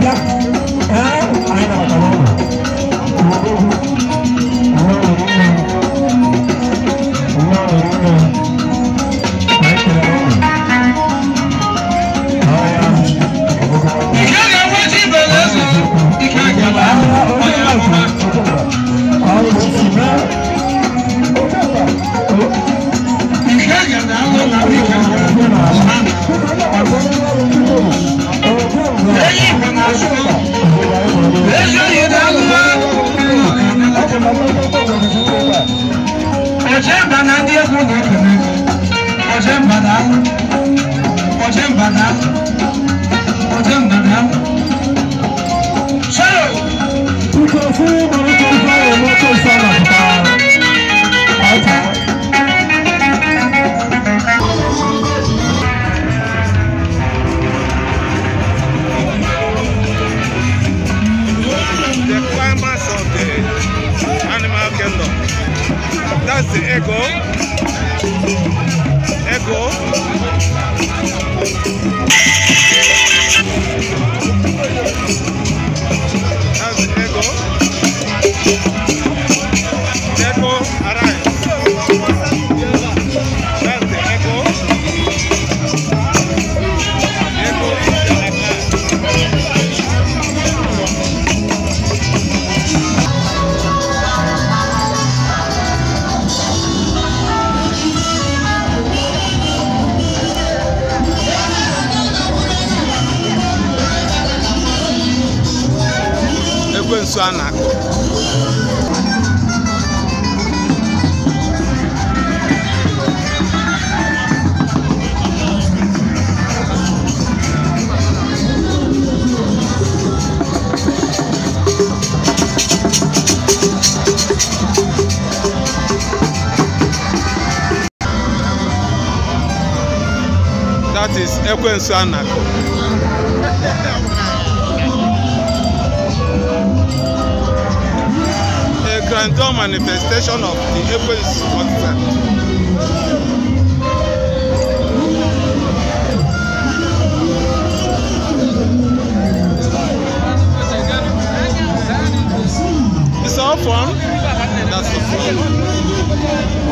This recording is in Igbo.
na-abịa. Ee, anyị nabatara ụlọ. The climax of the animal kingdom. That's the ego. Ego. That's the ego. Ego arrives. That's the ego. Ego is the arrive. Ekwensu anakọ. That is Ekwensu anakọ. A grandeur manifestation of the Ekwensu concept. It's all fun. That's the fun.